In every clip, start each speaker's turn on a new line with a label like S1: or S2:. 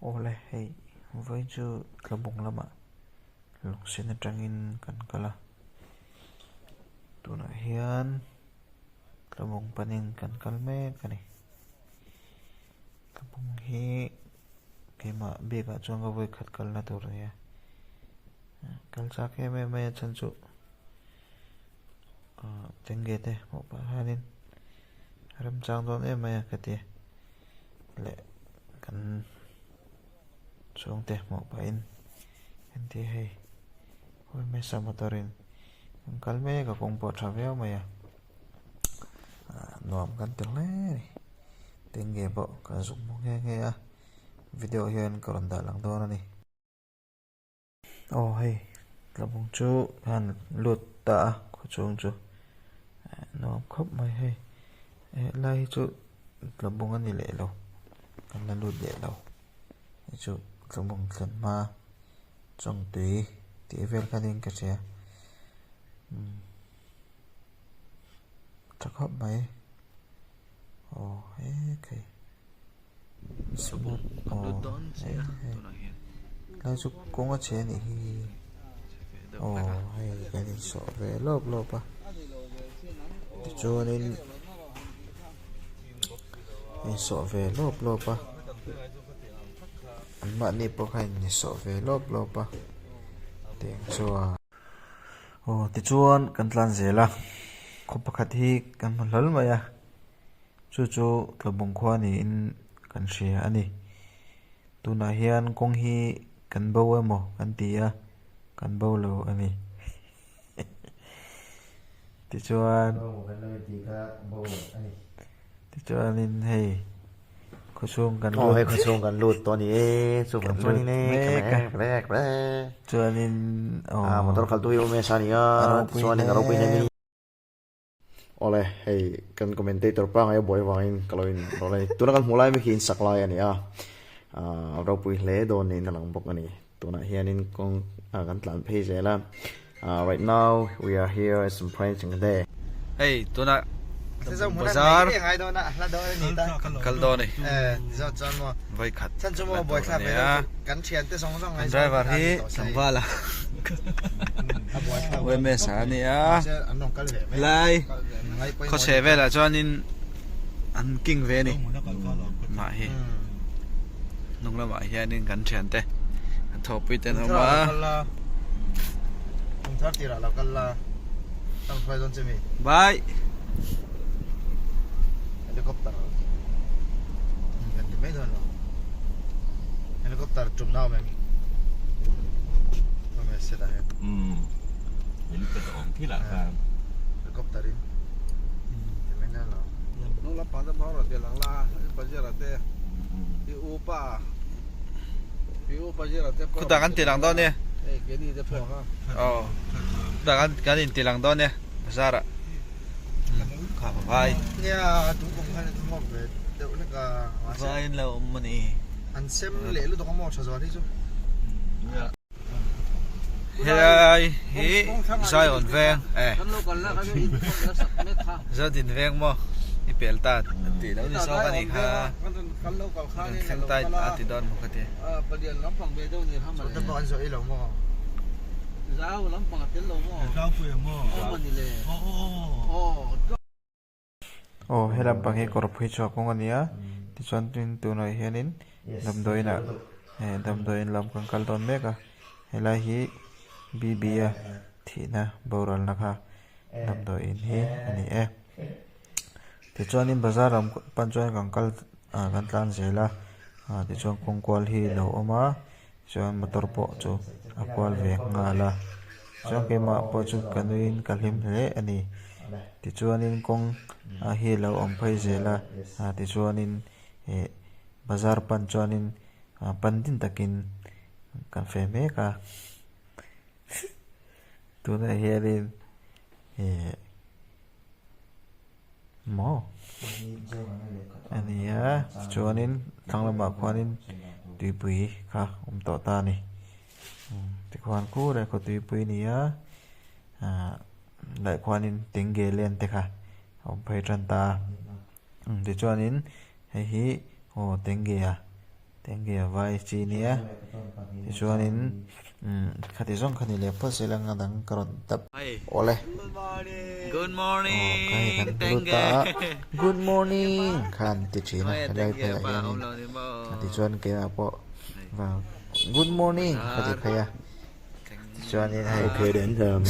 S1: Awle hei vawiin chu tlabung lamah lungsen atangin kan kal a tunah hian tlabung panin kan kal mek a ni tlabung hi keimah bikah chuan ka vawikhat kalna tur a ni a kal chak em em mai a chhan chu ah tenge te hmuh pah hianin remchang dawn em mai a ka ti a. leh kan chhungte hmuh pahin entir hei hmasa motor in an kal mek a kawng pawh a tha viau mai a ah nuam kan ti hle a ni tenge pawh ka zuk hmu nghe nghe a video hian ka rawn dah lang dawn a ni. Aw hei tlabung chu han lut ta a khawchhung chu nuam khawp mai hei helai hi chu tlabung a ni leh lo kan la lut leh lo hei chu tlabung thlen hma chawngtui tih vel kha niin ka hria umm tha khawp mai aw he. Tlai chu kawng a chhe a nih hi aw hei kan insawh ve lawp lawp a tichuanin insawh ve lawp lawp a anmahni pawh kha in insawh ve lawp lawp a tiang chuan aw tichuan kan tlan zel a khaw pakhat hi kan hmu hlawl mai a. Chu chu tlawhbawng khua niin kan hria a ni. Tunah hian kawng hi kan bo emaw kan ti a, kan bo lo a ni. Tichuan tichuanin hei khawchhung kan lut
S2: hei khawchhung kan lut tawh a ni e chuvang chuanin e
S1: chuanin
S2: aw motor khalh tu hi awm e sa a ni a tichuanin a ropui hle a ni. Awle, hei kan commentator pangai a buai vangin ka lo in rawlh a ni. Tuna kan hmuh lai mek hi in sak lai a ni a, a ropui hle dawn niin a lang bawk a ni. Tunah hianin kawng kan tlan phei zel a, right now we are here at some friends in there.
S3: Hei tuna bazar kal dawn a ni. Vawikhat la tur a ni a. Kan driver hi tlangval a UMS a ni a helai khawchhe velah chuanin an king ve a ni mah hi hnung lamah hianin kan thiante kan thawhpui te an awm a bye.
S4: Helicopter kan ti mai dawn lo helicopter tum na awm em awm e setah hian
S5: umm helicopter awm khi lah khan
S4: helicopter in ti mai dawn lo
S6: hnung lampang te hmang rawn ti lang la bazar ah te i u pa i u bazar ah te pawh
S3: khutah kan ti lang dawn e
S6: hei keini te pawh kha
S3: aw khutah kan kan in ti lang dawn e bazar ah. Vai.
S4: Nia tu kum khan an ngawk ve deuh hlek a.
S3: Vai an lo awm a ni.
S4: An sem leh lutuk a maw tha zual hi chu.
S3: Helai hi Zion veng e. Zodin veng maw i pel ta tih lo ni zawk a nih kha. Kan thleng ta a ti dawn maw ka ti.
S4: Te pawh an zawh i lo maw?
S6: Zau lampang a tel lo maw?
S5: Zau pui ang maw?
S6: Aw mawni le.
S5: Aw aw
S6: aw.
S1: Aw he lampang hi kawr phei chhuah kawng a ni a tichuan tin tunah hianin damdawiin ah eh damdawiin lam kan kal dawn mek a helai hi B B a thihna boralna kha damdawiin hi a ni e tichuanin bazar lam pan chuan kan kal ah kan tlan zel a ah tichuan kawng kual hi a lo awm a. Chuan motor pawh chu a kual ve nghal a chuan keimah pawh chu ka nuiin ka hlim hle a ni tichuanin kawng ah hi alo awm phei zel a ah tichuanin ih bazar pan chuanin ah pan din takin kan fe mek a tunah hianin ih. Maw? A ni a, tichuanin thlang lamah khuanin tuipui kha a awm tawh ta a ni. Tikhuan kur e khaw tuipui a ni a, ahh leh khuanin tenge len te kha a awm phei tan ta a. Tichuanin hei hi aw tenge a. Tengge a vai chi nia tichuanin umm khati zawng kha ni leh phawt se la nga dang ka rawn tap awle
S3: Good
S1: aw ka hei kan
S3: morning
S1: hmu lut ta a
S3: Tengge
S1: good morning kha an ti thin a
S3: Khawnge
S1: helai
S3: Tengge
S1: pheiah
S3: pa
S1: hianin
S3: awm lo ni maw
S1: tichuan keimah pawh good morning ka ti phei a. Tichuanin hei
S2: Okay then um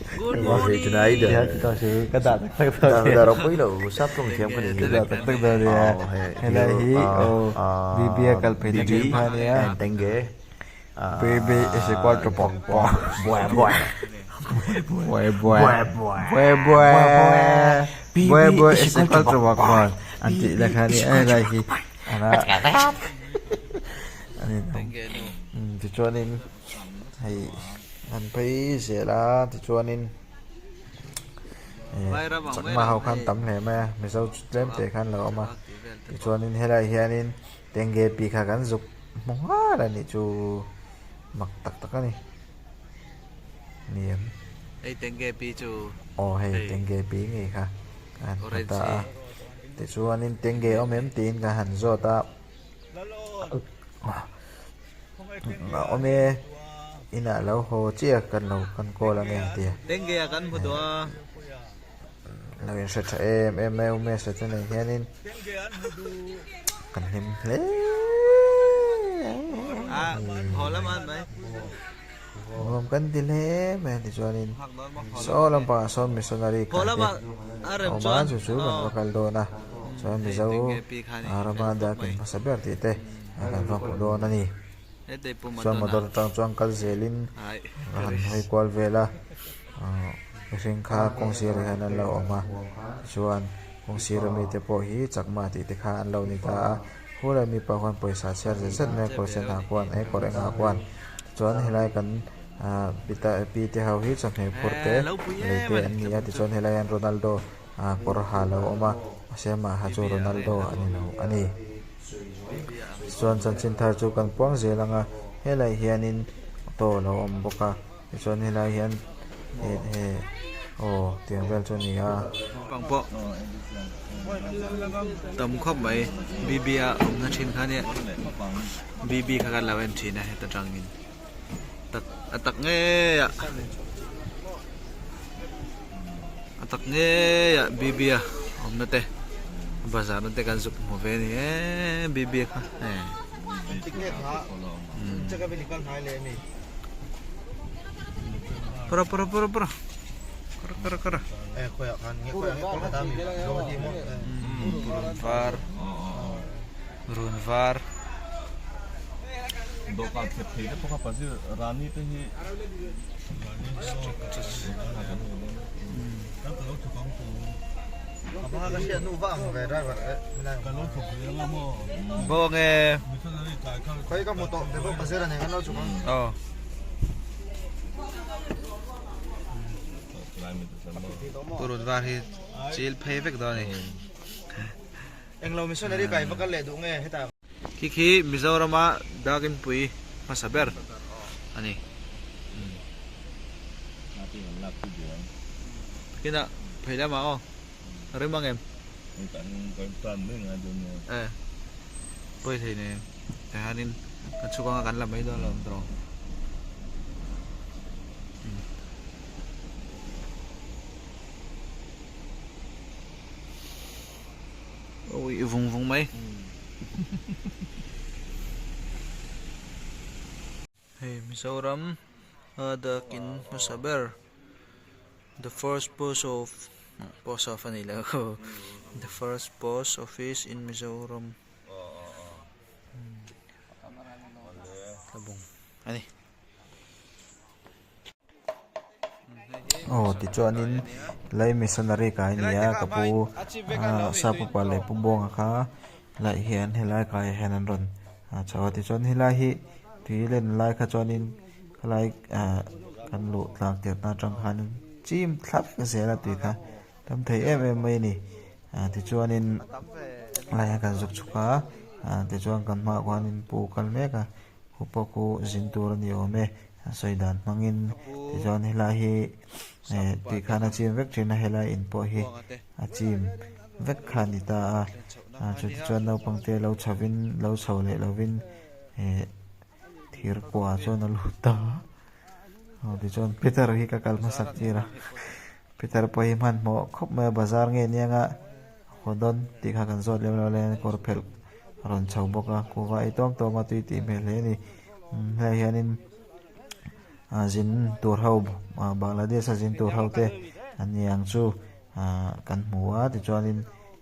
S3: Good
S2: Okay tonight
S3: morning
S1: ka dah tak tak dawn
S2: dah dah ropui lo sap tawng thiam ka ni
S1: ka dah tak tak dawn nia helai hi aw BB a kal phei na thin kha ania
S2: and tenge
S1: BB is equal to pawng pawng
S2: buai buai
S1: buai buai buai buai buai buai is equal to pawng pawng an tih la kha nia helai hi tichuanin hei an phei zel a tichuanin chakma ho khan tam hle mai a mizo chu tlem te khan lo awm a tichuanin helaiah hianin tenge pi kha kan zuk hmu nghal a nih chu mak tak tak a ni ni em aw hei tenge pi ngei kha ka han hmu ta a tichuanin tenge awm em tiin ka han zawt a. A awm e inah lo haw chiah kan lo kan call ange a ti a lo in hre tha em em mai Umesh te nen hianin kan hlim hle nuam kan ti hle mai a tichuanin saw lampangah sawn missionary kai te a awm a chu chu kan va kal dawn a chuan mizo rama darkin hmasa ber tih te kan va hmu dawn a ni chuan motor atang chuan kal zelin a han hawi kual vel a mihring kha kawng sirah hian an lo awm a tichuan kawng sira mite pawh hi chakma tih te kha an lo ni ta a. Hula mipa khuan pawisa chhiar zet zet mai a kawr sen ah khuan eh kawr engah khuan chuan helai kan ah pita pi te ho hi chawhmeh phur te lei te an ni a tichuan helai hian Ronaldo ah kawr ha lo awm a mahse amah ha chu Ronaldo a ni lo a ni tichuan chanchin thar chu kan puang zel ang a helai hianin auto a lo awm bawk a. Tichuan helai hian he he aw tiang vel chu a ni a.
S3: Pang pawh tam khawp mai BB a awmna thin kha nia BB kha kan lo en thin a heta tangin tak a tak ngei ah a tak ngei ah BB a awmna te bazar na te kan zuk hmu ve a ni e BB kha e. Pura pura pura pura kara kara kara purun var run var Bawng e. Aw. Purun var hi chil phei vek dawn a ni. Khi khi Mizorama Dakinpui hmasa ber a ni. Kinah phei lamah aw rem ang em? E pawi thei nen tah hianin kan chhuk anga kan la mai dawn lo ang tawh. Ui vung vung mai. Hei Mizoram a dakin hmasa ber the first post of post of a ni lo the first post office in Mizoram tlabung a ni.
S1: Aw tichuanin lai missionary kai a ni a ka pu ah sap upa leh pu buanga kha lai hian helai kaiah hian an rawn chho a tichuan helai hi tui len lai kha chuanin khalai ah kan luh tlak tirhna atang khan chim thlap zel a tui kha tam thei em em mai a ni ah tichuanin lai hian kan zuk chhuk a ah tichuan kan hmaah khuanin pu kal mek a. Khu pawh khu zin tur a ni awm e a sawi dan hmangin tichuan helai hi eh tih khan a chim vek thin a helai in pawh hi a chim vek kha a ni ta a. Ah chuti chuan naupang te lo chho in lo chho leh lo in eh thir kua chuan a lut ta a aw tichuan Peter hi ka kal hmasak tir a Peter pawh hi hmanhmawh khawp mai a bazar nge nia a haw dawn tih kha kan zawt lem lo lai a kawr phelh a rawn chho bawk a kuhva ei tawm tawm a tui tih hmel hle a ni helaiah hianin ah zin tur ho ah Bangladesh a zin tur ho te an ni ang chu ah kan hmu a tichuanin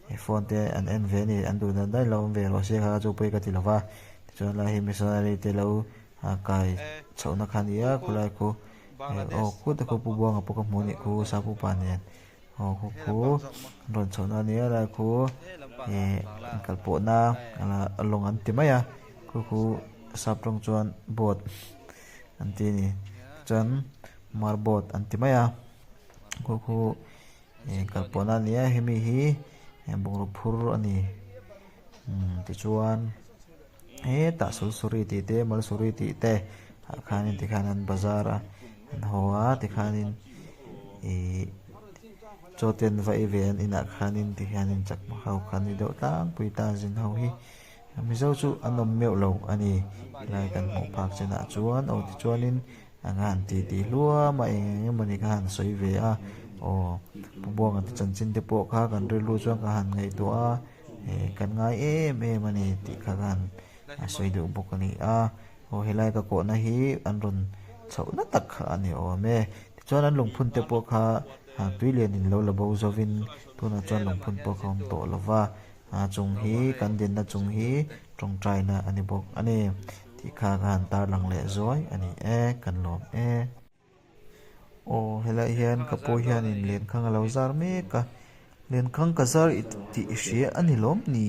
S1: he phone te an en ve a ni an duh dan daih lo awm ve rawh se kha chu pawi ka ti lo va tichuan lai hi missionary te lo ah kai chhohna kha a ni a khawlai khu aw khute khu pu buanga pawh ka hmu a nih khu sapu pa nen aw khu khu an rawn chhohna a ni a lai khu ih kalpawhna lawng an ti mai a khu khu sap tawng chuan boat an ti a ni chuan mar boat an ti mai a khu khu ih kalpawhna a ni a hemi hi bungraw phur a ni umm tichuan hetah sulsuri tih te malsuri tih te ah khanin tikhan an bazar a an haw a tikhanin ihh chaw te an va ei ve an inah khanin tikhianin chakma ho kha an ni deuh tlangpui ta zin ho hi mizo chu an awm meuh lo a ni helai kan hmuh phak chinah chuan aw tichuanin Ang a han ti tih hluam a eng eng emawni ka han sawi ve a aw Pu Buanga te chanchin te pawh kha kan rilru chuan ka han ngaihtuah a eh kan ngai em em a ni tih kha ka han sawi duh bawk a ni a aw helai ka kawhna hi an rawn chhohna tak kha a ni awm e tichuan an lungphun te pawh kha tui lianin lo la bo zovin tunah chuan lungphun pawh kha awm tawh lova A chung hi kan dinna chung hi tawngtaina a ni bawk a ni tih kha ka han tarlang leh zuai a ni e, kan lawm e. Aw helaiah hian ka pu hianin lenkhang a lo zar mek a, lenkhang ka zar i tih i hria a ni lawm ni?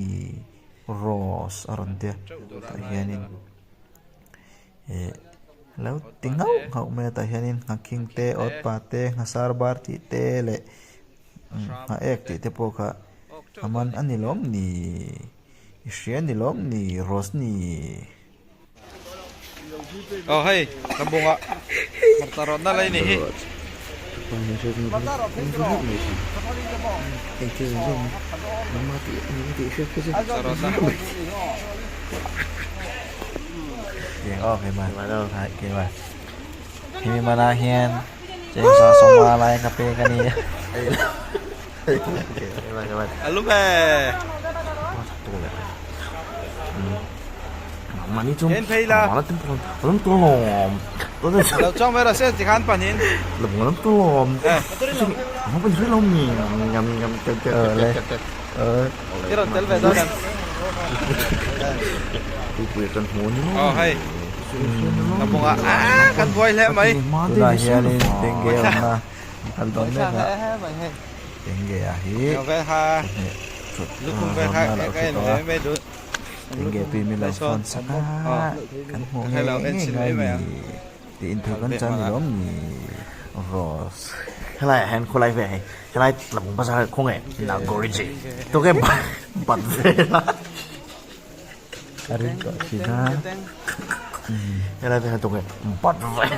S1: Rose a rawn ti a, tah hianin eh lo ti nghauh nghauh mai a, tah hianin nghakhing te, awtpa te, nghasar bar tih te leh Ngha ek tih te pawh kha a man a ni lawm ni? I hria ni lawm ni Rosni?
S3: Aw hei ka bunga hmarcha rawtna lai ni hi.
S1: Hemi manah hian Chengsa sawma lai ka pek a ni.
S3: A lum e. En phei la. Lo chuang ve rawh se tikhan panin. I rawn tel ve dawn em? Aw hei ka bunga ah kan buai hle mai.
S1: Tunah hianin Tenge awmna an kal dawn mek a, Tenge ah hi chawhmeh thut rawtna a lo hre tawh a, Tenge tui min lo phone sak a, kan hmuh ngei ngei ngai ni. Tih inthu kan chan ni lawm ni Rose.
S2: Helai ah hian khawlai ve hei helai tlabung bazar khaw nge Nagoriji tuke bat vel a.
S1: Ka ring tawh thin a.
S2: Helai ve hian tuke bat vel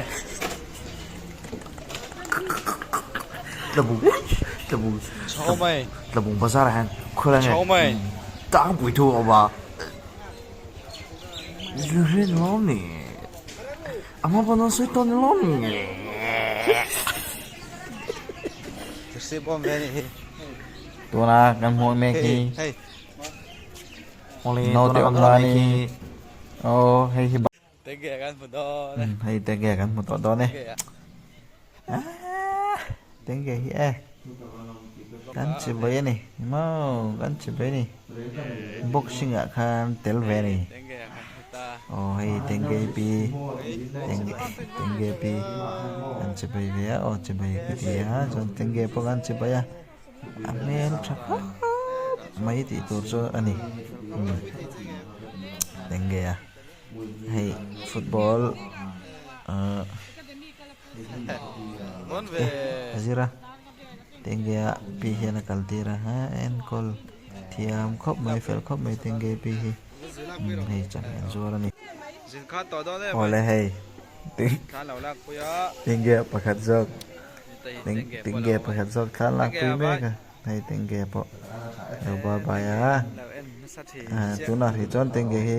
S2: tlabung tlabung tlabung bazar ah hian khawlai nge tlangpui thu a awm a. Zu hre lawm ni. A hma pawn an sawi tawn lawm ni.
S1: Tuna kan hmuh mek hi naute awm lai hi aw hei hi hei tenge kan hmu tawh dawn e tenge hi e kan chi mai a ni maw kan chi mai a ni boxing ah khan tel ve a ni aw hei tenge pi tenge pi an chi mai ve a aw chi mai ka ti a chuan tenge pawh an chi mai a a hmel tha khawp mai tih tur chu a ni tenge a hei football ahh. A zir a tenge a pi hian a kal tir a ha enkawl thiam khawp mai fel khawp mai tenge pi hi hei chawhmeh an zuar a ni awle hei tenge pakhat zawk tenge pakhat zawk thla an lakpui mek a. Hei Tengge pawh lo bye bye a. Tunah hrih chuan Tengge hi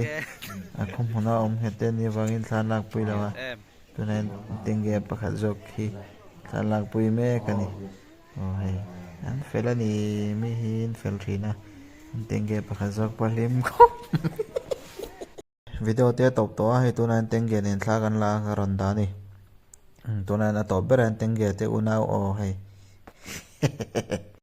S1: a khaw hmuna awm nghet te anih avangin thla an lakpui lo a. Tunah hian Tengge pakhat zawk hi thla an lakpui mek a ni. Aw hei an fel a ni mi hi an fel thin a. Tengge pakhat zawk pawh a hlim khawp mai. Video te a tawp tawh a, hei tunah hian Tengge nen thla kan la a ka rawn dah a ni. Tunah hian a tawp berah hian Tengge te unau aw hei.